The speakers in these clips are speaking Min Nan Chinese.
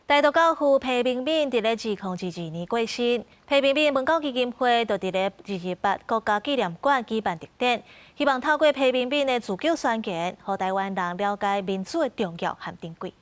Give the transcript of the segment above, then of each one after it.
台獨教父彭明敏佇咧2022年過身，彭明敏文教基金會就佇咧二二八國家紀念館舉辦特展，希望透過彭明敏的自救宣言，予台灣人了解民主的重要和珍貴。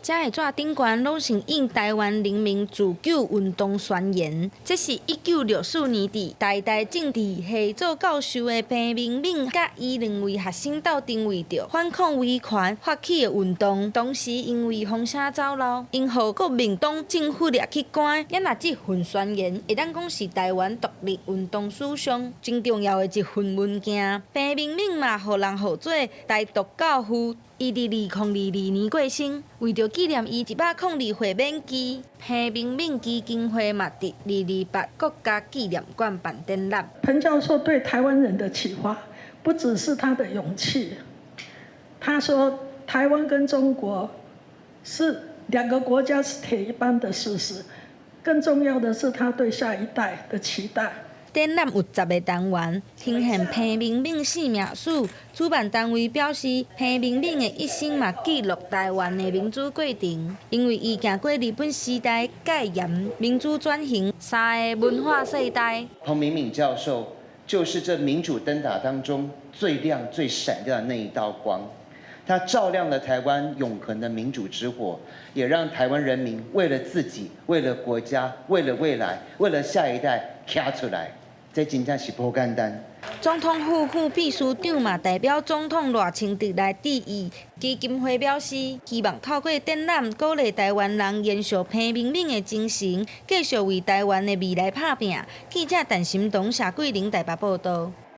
遮的紙頂懸攏是印台灣人民自救運動宣言，這是1964年佇台大政治系做教授的彭明敏，佮伊兩位學生鬥陣為著反抗威權發起的運動。當時因為風聲走漏，𪜶予國民黨政府掠去關。咱若這份宣言，會當講是台灣獨立運動史上真重要的一份文件。彭明敏嘛，予人號做台獨教父。伊佇2022年過身，為著紀念伊102歲免期，彭明敏基金會嘛佇二二八國家紀念館辦展覽。彭教授對台灣人的啟發，不只是他的勇氣。他說，台灣跟中國是兩個國家是鐵一般的事實，更重要的是他對下一代的期待。展覽有10個單元，呈現彭明敏生命史。主辦單位表示，彭明敏的一生嘛記錄台灣的民主過程，因為伊行過日本時代戒嚴、民主轉型三个文化世代。彭明敏教授就是這民主燈塔當中最亮、最閃亮的那一道光，他照亮了台灣永恆的民主之火，也讓台灣人民為了自己、為了國家、為了未來、為了下一代，站出來。這真正是無簡單。總統府副秘書長嘛代表總統賴清德來致意。基金會表示，希望透過展覽鼓勵台灣人延續彭明敏的精神，繼續為台灣的未來拍拚。記者陳心彤、謝桂玲台北報道。